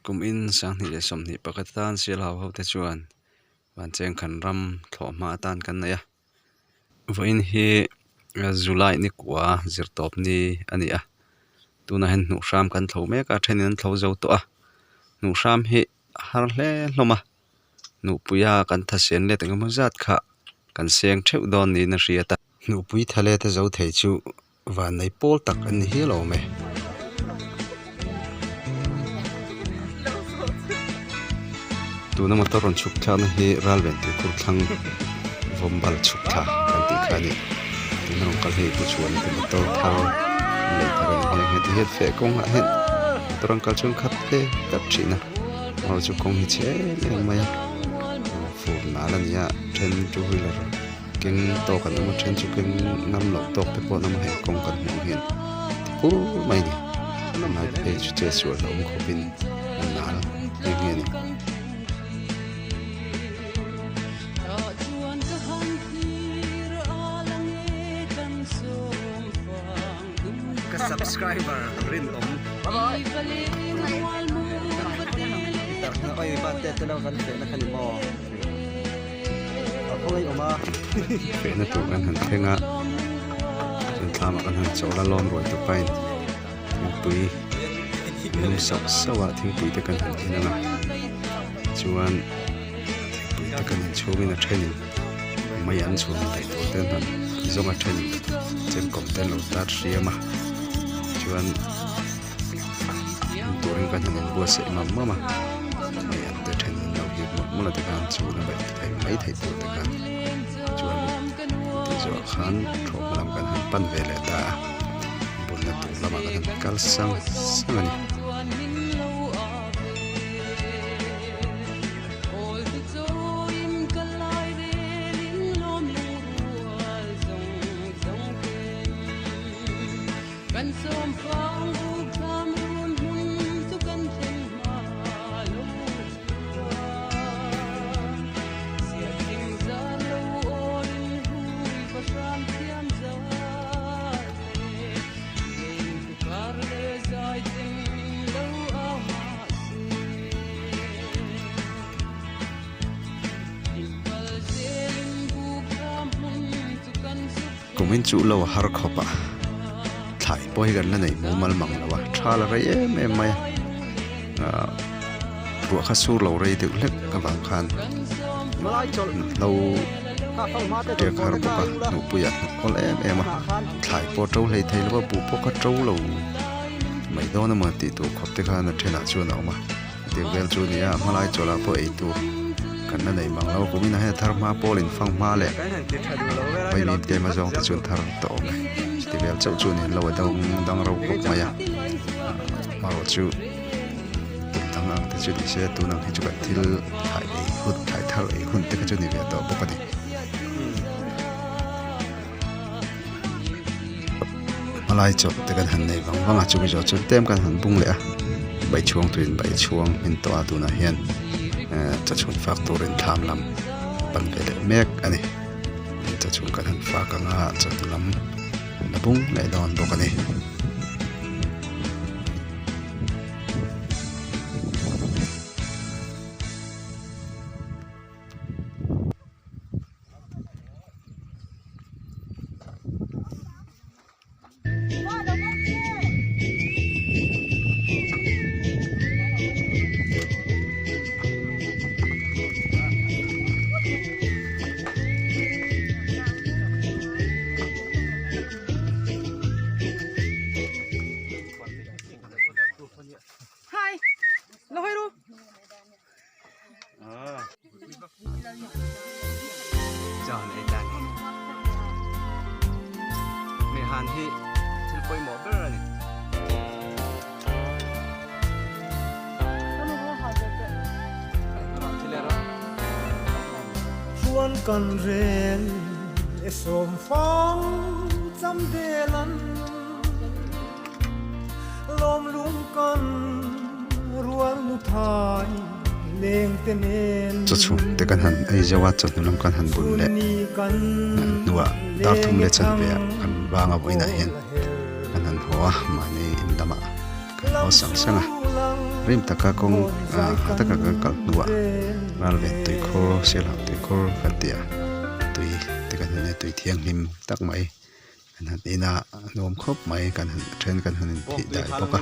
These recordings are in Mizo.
Kum in 2021 atan Sialhau hote chuan Vanchengkhan ram thlawh hma atan kan nei a. Vawiin hi July ni kua zirtawp ni a ni a. Tunah hian hnuhhram kan thlo mek a, thenin an thlo zo tawh a. Hnuhhram hi a har hle hlawm a, hnuhpuia kan thasen let engemaw zat kha kan seng theuh dawn niin a hriat a. Hnuhpui tha let a zo thei chu Vannei pawl tak an ni hial awm e. Tuna motor rawn chhuk thlakna hi Ralven tuikhur thlang Vawmbal chhuk thla kan tih kha a ni. Tuna rawn kal hei pu chhuan te motor thar an lei thar a ni nghe nghe. Tihian feh kawngah hian motor an kal chuan khat hle tlat thin a, amaherawhchu chu kawng hi chhe em em mai a, fur nal a ni a, then two wheeler. Keng tawk an awm a then chu keng ngam loh tawk te pawh an awm a hei kawng kan hmuh ang hian ti pur mai a ni hnai phei chu che sual hlauhawm khawpin a nal nghe nghe a ni. Ka subscriber rinawm Fehna tur kan han thleng a chuan thlamah kan han chawl a lawm ruai tawp ain thingpui lum sauh sauh a thingpui te kan han in ang a chuan thingpui te kan in chhungin a thenin mei an chhun daih tur te an han zawng a thenin chemkawm te an lo tar hriam a chuan. Turin kan han inbuatsaih mam mam a hei an te then an lo hip mawlh mawlh a tikhan chu la ngaih theih mai theih tur te khan chuan tih zawh khan thlawhhma lam kan han pan ve leh ta a bunna tur lamah kan han kal sang sang a ni. Kum in chuh lo a har khawp a, thlai pawh hi kan la neih mumal mang lo a, tha la rei em em mai a, ahh ruah kha sur lo rei deuh hlek avang khan hlo ṭek har bawk a, hnuhpuiah hnawk awl em em a, thlai pawh a ṭo hlei thei lo a, buh pawh kha ṭo lo mai dawn emaw tih tur khawp te khan a ṭhenah chuan a awm a. Tih vel chu nia hmalai chawlh ah pawh ei tur kan la nei mang lo kumin ah hian thar hma pawl in fang hma leh vaimim tlem a zawng te chuan thar tawh awm e chuti vel chauh chu niin lo a dang dang ro khawp mai a amaherawh chu tum dang ang te chu ni se tun ang hi chu kan thil thlai ei hun thlai thar ei hun te kha chu ni ve tawh bawk a ni. Hmalai chawlh te kan han nei vang vang a chumi zawh chuan tlem kan han bung leh a baichhuang tuin baichhuang hmin tawh a tunah hian ehh chawchhun fak turin thlam lam pan ve leh mek a ni chawchhun kan han fak ang a chawhnu lam la bung leh dawn bawk a ni. Han hi thil pawimawh ber a ni. Chuan kan rel e sawm fang cham vel an lawm lung kan rual nu thai leng te nen. Chawchhum te kan han ei zauh a, chawhnu lam kan han bun leh hnuah dar thum leh chanve ah kan vang a vawiinah hian kan han haw a, mahni in lamah kan haw sang sang a. Rim taka kawng ah ha taka kan kal hnuah ralven tuikhur sialhau tuikhur kan tih a tui te kan han tui thianghlim tak mai kan han in a a nuam khawp mai kan han then kan han inthih dai bawk a.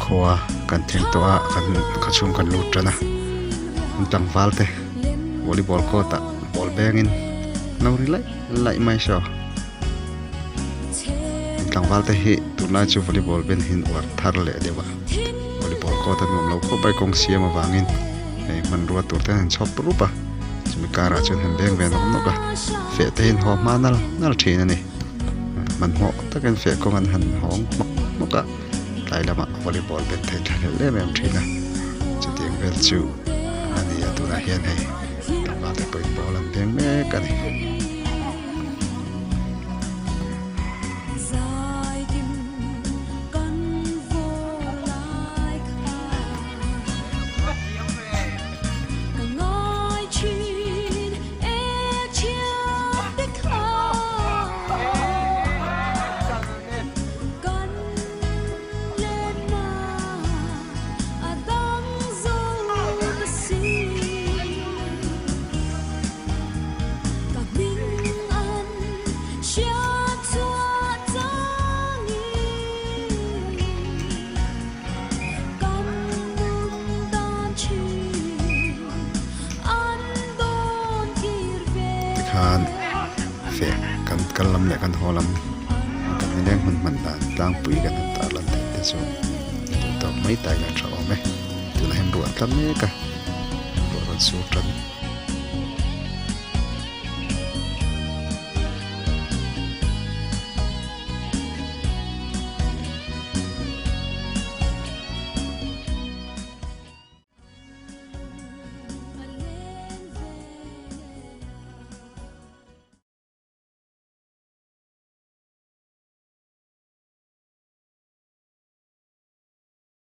Khua kan thleng tawh a kan khaw chhung kan lut tan a an tlangval te volleyball court ah ball bengin lo ri laih laih mai saw an tlangval te hi tunlai chu volleyball ben hi an uar thar leh deuh a volleyball court a nuam lo khawp mai kawng siam avangin hei hmanrua tur te an han chhawp rup a chumi karah chuan han beng ve nawk nawk a feh te hi an haw hma nal nal thin a ni hmanhmawh takin feh kawng an han hawng hmawk hmawk a tlai lamah volleyball ben theih tha hlel em em thin a chutiang vel chu a ni a tunah hian hei tlangval te pawhin ball an beng mek a ni. Tikhan feh kan kal lam leh kan haw lam kan nileng hmun hman dan tlangpui kan han tar lan theih te chu duh tawk mai ta ila tha awm e tunah hian ruah a tla mek a ruah rawn sur tan.